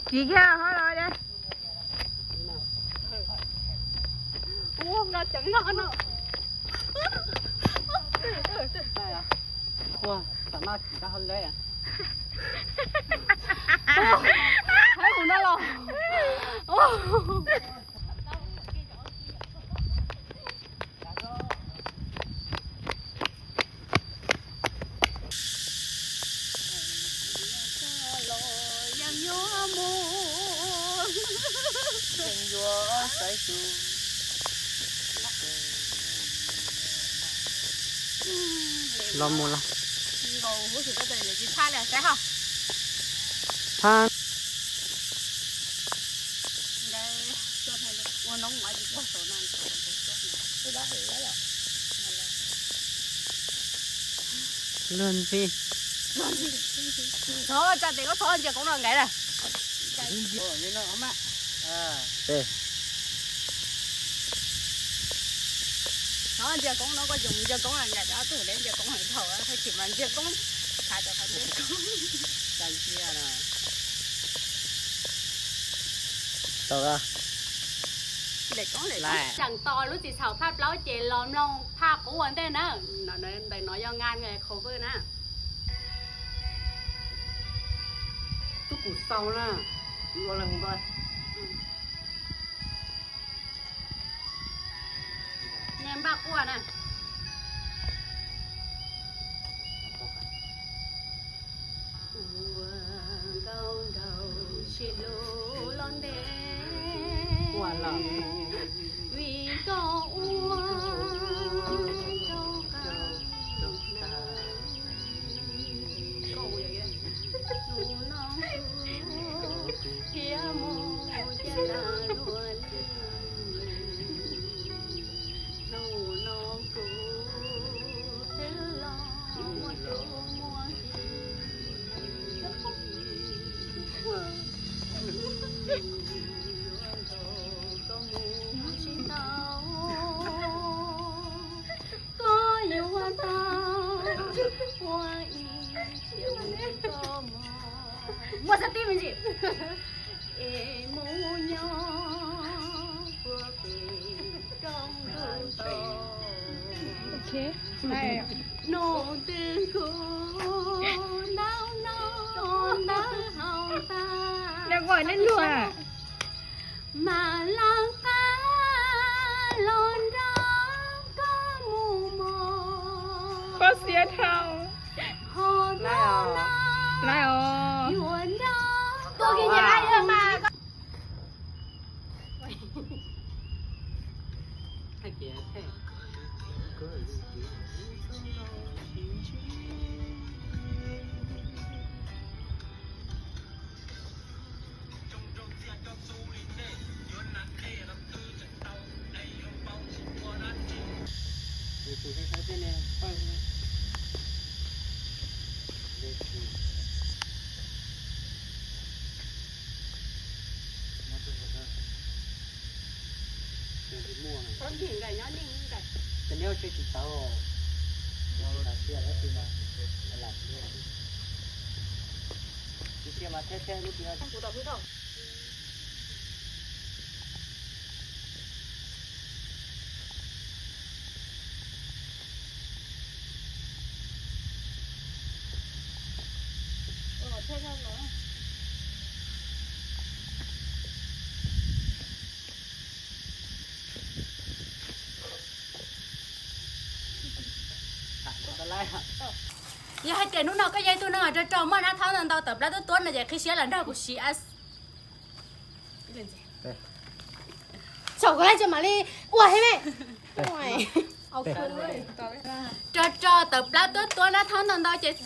Kiv kiag ho los. Ua nqa ceev no no. Ua, tam no kiv tau hauv lawm. Hab kuv no los. Los mus los. Tsis tshab li, saib ho. Tshab. Luag ntxhi. Thov tsa tes koj thov ntsia koob no nkaiv na. Thov ntsia koob no koj tseem ntsia koob nkaiv, ob tug dev ntsia koob heev dhau, tag kis mas ntsia koob, tshav cov qhov ntsia koob. Tau. Tseem tos lub txiv txhaum phaj plaub ces los mloog phaj qub ua ntej na. Ntawm no yog nqa cover na. Tub Pum Xau na. Niag npaj quaj na. Ua nkauj nraug sib hlub los ntev, vim koj ua rau qab hnub no thiab mus cia tag dua li. Hnub no kuv twb los muaj tus muaj tis, yuav nrog koj mus tsis tau, koj yuav tau ua ib txhia koj mog. Muaj xab tib me ntsis. Es mus nyob puag pem roob ntug tos, nub twg kuv ntawv no ntawv haus tag, mas lawv qab los nrog koj mus mog. Koj xiab dhau. Ho hnub no yuav nrog koj mus. Cov nyob tsis tau, tsis tau sia dab tsi mas lam sia, tsis sia mas thiab thiab lub pim no. Yog hais tias hnub no koj yog ib tug neeg rog rog muaj nab thaub ntau ntau tawm plab tuab tuab no ces qhib siab los nrog kuv siv. Tsaum kuv laib tsis mam li ua thiab me. Rog rog tawm plab tuab tuab nab thaub ntau ntau ces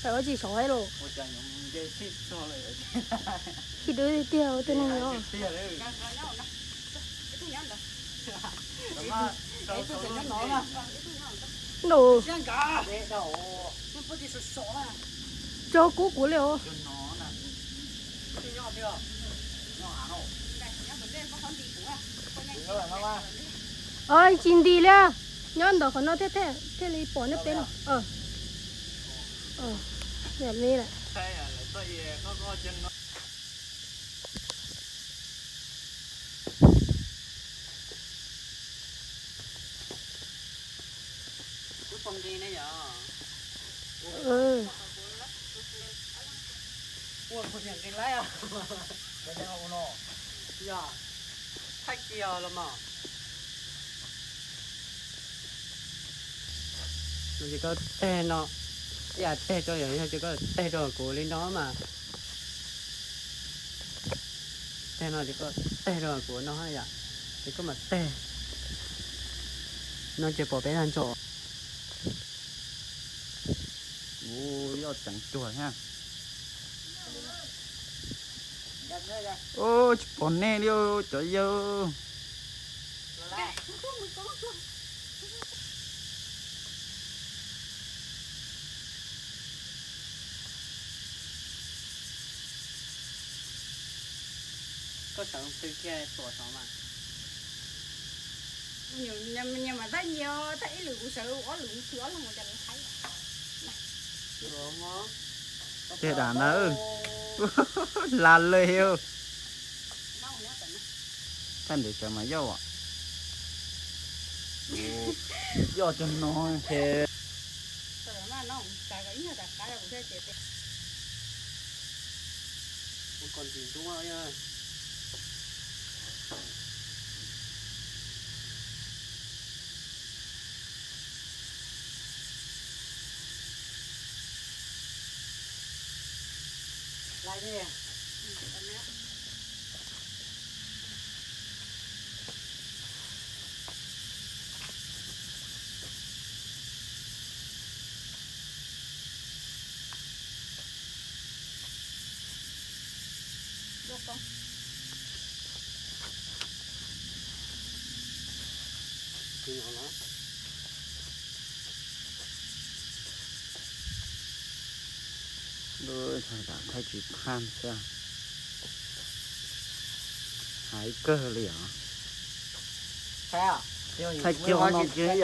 Ua tsis sov los. Khib dub tiag tiag ua tej neeg no. Nrau tso kub kuv li os. Os, tsis nti li. Nyob ntawm qhov no thiaj thiaj li pom nej peb no. Yam li lawm. Yog, thaij kiag los mas. No ces koj teg no, ib yam teg rau yom, yog ces koj teg rau kuv li no mas. Teg no ces koj teg rau kuv no yom, ces koj mam teg. No ces pom peb tag nrho. Ua yoj ceev cuag thiab. Tsis pom nej li cov yawg. Koj sawv twg kiag tuam saud mas. Nyias mas tag nyias, tag ib lwm kuv sawv, ob lwm kuv khwv ob leeg ua cas lawv haib. Tiag dam na, la le. Thaj ntawd sawv mas yoj. Yoj cov no ces. Thaij tsis phaj xwb. Hais kawg li os. Thaij kiag no kiag.